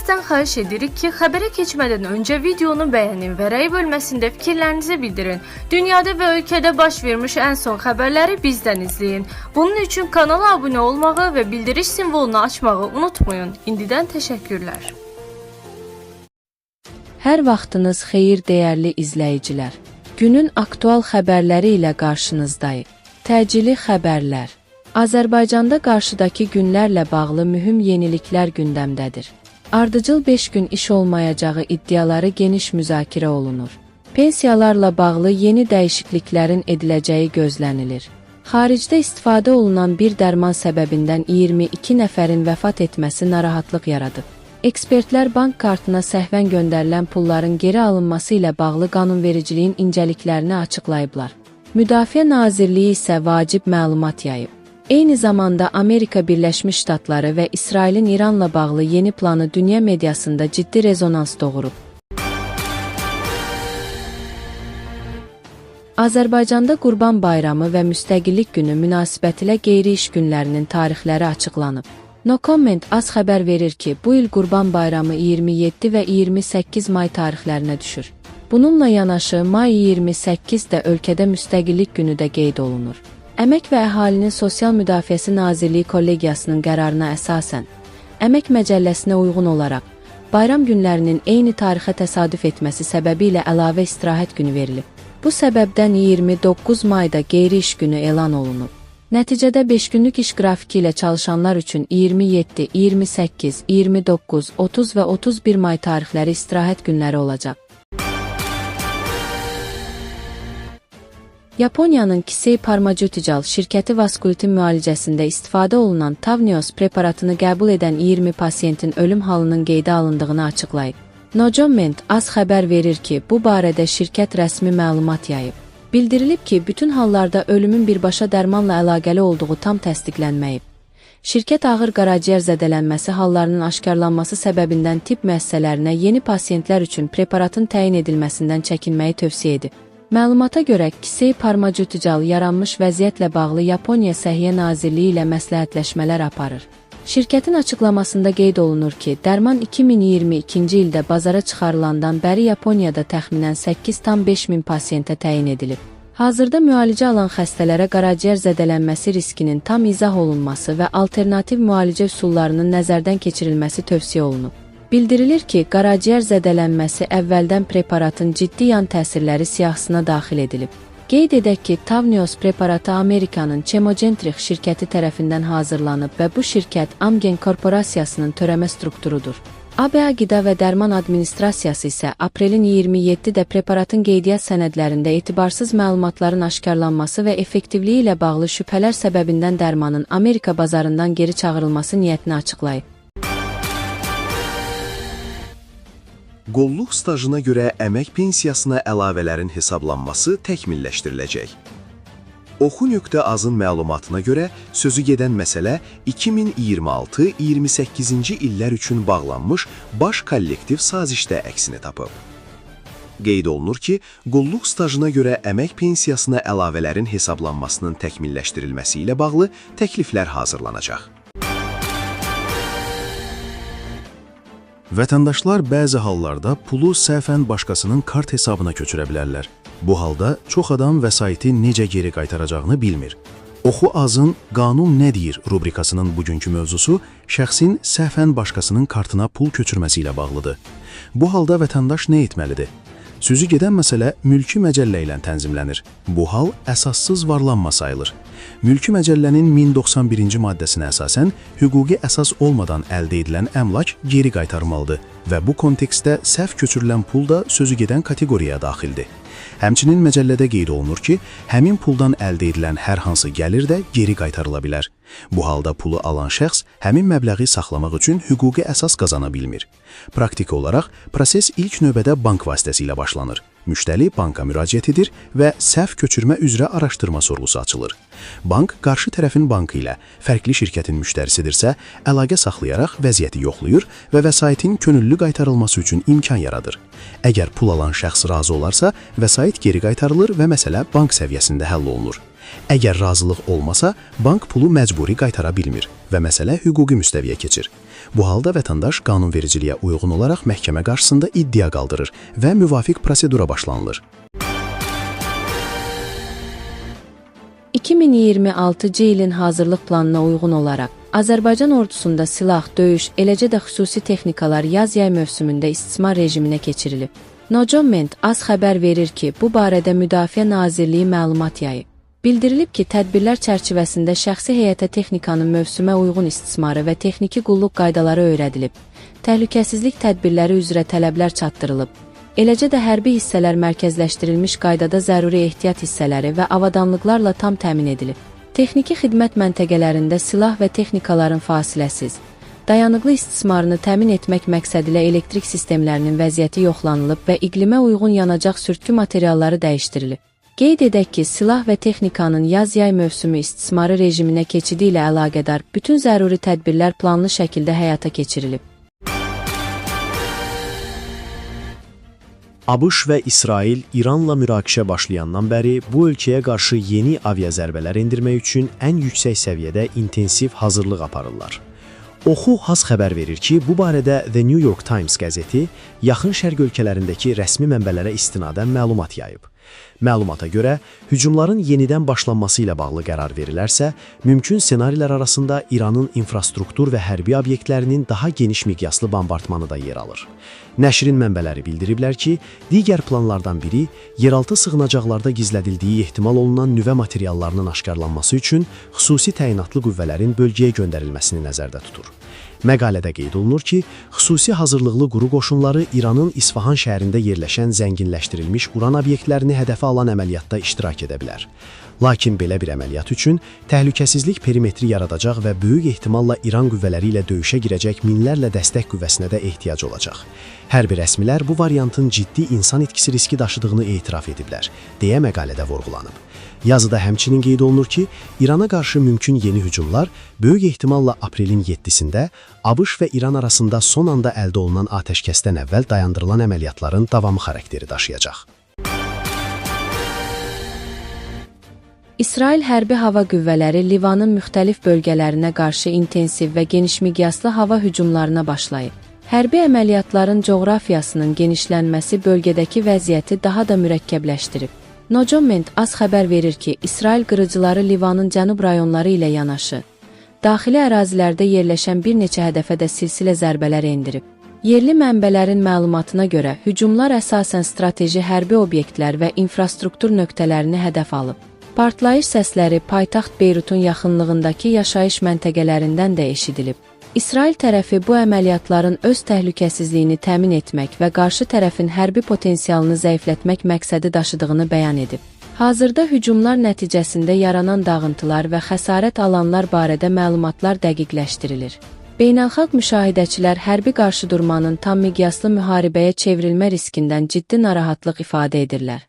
Sizdən xahiş edirik ki, xəbərə keçmədən öncə videonu bəyənin və rəy bölməsində fikirlərinizi bildirin. Dünyada və ölkədə baş vermiş ən son xəbərləri bizdən izləyin. Bunun üçün kanala abunə olmağı və bildiriş simvolunu açmağı unutmayın. İndidən təşəkkürlər. Hər vaxtınız xeyir dəyərli izləyicilər. Günün aktual xəbərləri ilə qarşınızdayıq. Təcili xəbərlər. Azərbaycanda qarşıdakı günlərlə bağlı mühüm yeniliklər gündəmdədir. Ardıcıl 5 gün iş olmayacağı iddiaları geniş müzakirə olunur. Pensiyalarla bağlı yeni dəyişikliklərin ediləcəyi gözlənilir. Xaricdə istifadə olunan bir dərman səbəbindən 22 nəfərin vəfat etməsi narahatlıq yaradıb. Ekspertlər bank kartına səhvən göndərilən pulların geri alınması ilə bağlı qanunvericiliyin incəliklərini açıqlayıblar. Müdafiə Nazirliyi isə vacib məlumat yayıb. Eyni zamanda Amerika Birləşmiş Ştatları və İsrailin İranla bağlı yeni planı dünya mediasında ciddi rezonans doğurub. Azərbaycanda Qurban Bayramı və Müstəqillik Günü münasibətilə qeyri-iş günlərinin tarixləri açıqlanıb. No Comment az xəbər verir ki, bu il Qurban Bayramı 27 və 28 may tarixlərinə düşür. Bununla yanaşı may 28-də ölkədə Müstəqillik Günü də qeyd olunur. Əmək və Əhalinin Sosial Müdafiəsi Nazirliyi Kollegiyasının qərarına əsasən, Əmək Məcəlləsinə uyğun olaraq, bayram günlərinin eyni tarixə təsadüf etməsi səbəbilə əlavə istirahət günü verilib. Bu səbəbdən 29 mayda qeyri-iş günü elan olunub. Nəticədə 5 günlük iş qrafiki ilə çalışanlar üçün 27, 28, 29, 30 və 31 may tarixləri istirahət günləri olacaq. Yaponiyanın Kisei Pharmaceutical şirkəti vaskulitin müalicəsində istifadə olunan Tavneos preparatını qəbul edən 20 pasiyentin ölüm halının qeydə alındığını açıqlayıb. No Comment az xəbər verir ki, bu barədə şirkət rəsmi məlumat yayıb. Bildirilib ki, bütün hallarda ölümün birbaşa dərmanla əlaqəli olduğu tam təsdiqlənməyib. Şirkət ağır qaraciyər zədələnməsi hallarının aşkarlanması səbəbindən tibb müəssisələrinə yeni pasiyentlər üçün preparatın təyin edilməsindən çəkinməyi tövsiyə edib. Məlumata görə Kisei Pharmaceutical yaranmış vəziyyətlə bağlı Yaponiya Səhiyyə Nazirliyi ilə məsləhətləşmələr aparır. Şirkətin açıqlamasında qeyd olunur ki, dərman 2022-ci ildə bazara çıxarılandan bəri Yaponiyada təxminən 8,5 min pasiyentə təyin edilib. Hazırda müalicə alan xəstələrə qaraciyər zədələnməsi riskinin tam izah olunması və alternativ müalicə üsullarının nəzərdən keçirilməsi tövsiyə olunub. Bildirilir ki, qaraciyər zədələnməsi əvvəldən preparatın ciddi yan təsirləri siyahısına daxil edilib. Qeyd edək ki, Tavneos preparatı Amerikanın Chemogentrix şirkəti tərəfindən hazırlanıb və bu şirkət Amgen korporasiyasının törəmə strukturudur. ABA Qida və Dərman Administrasiyası isə aprelin 27-də preparatın qeydiyyat sənədlərində etibarsız məlumatların aşkarlanması və effektivliyi ilə bağlı şübhələr səbəbindən dərmanın Amerika bazarından geri çağırılması niyyətini açıqlayıb. Qulluq stajına görə əmək pensiyasına əlavələrin hesablanması təkmilləşdiriləcək. Oxu.azın məlumatına görə sözü gedən məsələ 2026-28-ci illər üçün bağlanmış baş kollektiv sazişdə əksini tapıb. Qeyd olunur ki, qulluq stajına görə əmək pensiyasına əlavələrin hesablanmasının təkmilləşdirilməsi ilə bağlı təkliflər hazırlanacaq. Vətəndaşlar bəzi hallarda pulu səhvən başqasının kart hesabına köçürə bilərlər. Bu halda çox adam vəsaiti necə geri qaytaracağını bilmir. Oxu Azın Qanun nə deyir rubrikasının bugünkü mövzusu şəxsin səhvən başqasının kartına pul köçürməsi ilə bağlıdır. Bu halda vətəndaş nə etməlidir? Sözü gedən məsələ mülki məcəllə ilə tənzimlənir. Bu hal əsassız varlanma sayılır. Mülki məcəllənin 1091-ci maddəsinə əsasən hüquqi əsas olmadan əldə edilən əmlak geri qaytarılmalıdır və bu kontekstdə səhv köçürülən pul da sözü gedən kateqoriyaya daxildir. Həmçinin məcəllədə qeyd olunur ki, həmin puldan əldə edilən hər hansı gəlir də geri qaytarıla bilər. Bu halda pulu alan şəxs həmin məbləği saxlamaq üçün hüquqi əsas qazana bilmir. Praktiki olaraq proses ilk növbədə bank vasitəsilə başlanır. Müştəri banka müraciət edir və səhv köçürmə üzrə araşdırma sorğusu açılır. Bank qarşı tərəfin bankı ilə fərqli şirkətin müştərisidirsə, əlaqə saxlayaraq vəziyyəti yoxlayır və vəsaitin könüllü qaytarılması üçün imkan yaradır. Əgər pul alan şəxs razı olarsa, vəsait geri qaytarılır və məsələ bank səviyyəsində həll olunur. Əgər razılıq olmasa, bank pulu məcburi qaytara bilmir və məsələ hüquqi müstəviyə keçir. Bu halda vətəndaş qanunvericiliyə uyğun olaraq məhkəmə qarşısında iddia qaldırır və müvafiq prosedura başlanılır. 2026-cı ilin hazırlıq planına uyğun olaraq Azərbaycan ordusunda silah, döyüş, eləcə də xüsusi texnikalar yaz-yay mövsümündə istismar rejiminə keçirilib. Nocoment az xəbər verir ki, bu barədə Müdafiə Nazirliyi məlumat yayıb. Bildirilib ki, tədbirlər çərçivəsində şəxsi heyətə texnikanın mövsümə uyğun istismarı və texniki qulluq qaydaları öyrədilib. Təhlükəsizlik tədbirləri üzrə tələblər çatdırılıb. Eləcə də hərbi hissələr mərkəzləşdirilmiş qaydada zəruri ehtiyat hissələri və avadanlıqlarla tam təmin edilib. Texniki xidmət məntəqələrində silah və texnikaların fasiləsiz, dayanıqlı istismarını təmin etmək məqsədilə elektrik sistemlərinin vəziyyəti yoxlanılıb və iqlimə uyğun yanacaq sürtkü materialları dəyişdirilib. Qeyd edək ki, silah və texnikanın yaz-yay mövsümü istismarı rejiminə keçidi ilə əlaqədar bütün zəruri tədbirlər planlı şəkildə həyata keçirilib. ABŞ və İsrail İranla münaqişə başlayandan bəri bu ölkəyə qarşı yeni aviazərbələr endirmək üçün ən yüksək səviyyədə intensiv hazırlıq aparırlar. Oxu has xəbər verir ki, bu barədə The New York Times qəzeti Yaxın Şərq ölkələrindəki rəsmi mənbələrə istinadən məlumat yayıb. Məlumata görə, hücumların yenidən başlanması ilə bağlı qərar verilərsə, mümkün ssenarilər arasında İranın infrastruktur və hərbi obyektlərinin daha geniş miqyaslı bombardmanı da yer alır. Nəşrin mənbələri bildiriblər ki, digər planlardan biri yeraltı sığınacaqlarda gizlədildiyi ehtimal olunan nüvə materiallarının aşkarlanması üçün xüsusi təyinatlı qüvvələrin bölgəyə göndərilməsini nəzərdə tutur. Məqalədə qeyd olunur ki, xüsusi hazırlıqlı quru qoşunları İranın İsfahan şəhərində yerləşən zənginləşdirilmiş uran obyektlərini hədəfə alan əməliyyatda iştirak edə bilər. Lakin belə bir əməliyyat üçün təhlükəsizlik perimetri yaradacaq və böyük ehtimalla İran qüvvələri ilə döyüşə girəcək minlərlə dəstək qüvvəsinə də ehtiyac olacaq. Hərbi rəsmilər bu variantın ciddi insan itkisi riski daşıdığını etiraf ediblər, deyə məqalədə vurğulanıb. Yazıda həmçinin qeyd olunur ki, İrana qarşı mümkün yeni hücumlar böyük ehtimalla aprelin 7-sində ABŞ və İran arasında son anda əldə olunan atəşkəsdən əvvəl dayandırılan əməliyyatların davamı xarakteri daşıyacaq. İsrail Hərbi Hava Qüvvələri Livanın müxtəlif bölgələrinə qarşı intensiv və genişmiqyaslı hava hücumlarına başlayıb. Hərbi əməliyyatların coğrafiyasının genişlənməsi bölgədəki vəziyyəti daha da mürəkkəbləşdirib. Nocoment az xəbər verir ki, İsrail qırıcıları Livanın cənub rayonları ilə yanaşı, daxili ərazilərdə yerləşən bir neçə hədəfə də silsilə zərbələr endirib. Yerli mənbələrin məlumatına görə hücumlar əsasən strateji hərbi obyektlər və infrastruktur nöqtələrini hədəf alıb. Partlayış səsləri paytaxt Beyrutun yaxınlığındakı yaşayış məntəqələrindən də eşidilib. İsrail tərəfi bu əməliyyatların öz təhlükəsizliyini təmin etmək və qarşı tərəfin hərbi potensialını zəiflətmək məqsədi daşıdığını bəyan edib. Hazırda hücumlar nəticəsində yaranan dağıntılar və xəsarət alanlar barədə məlumatlar dəqiqləşdirilir. Beynəlxalq müşahidəçilər hərbi qarşıdurmanın tam miqyaslı müharibəyə çevrilmə riskindən ciddi narahatlıq ifadə edirlər.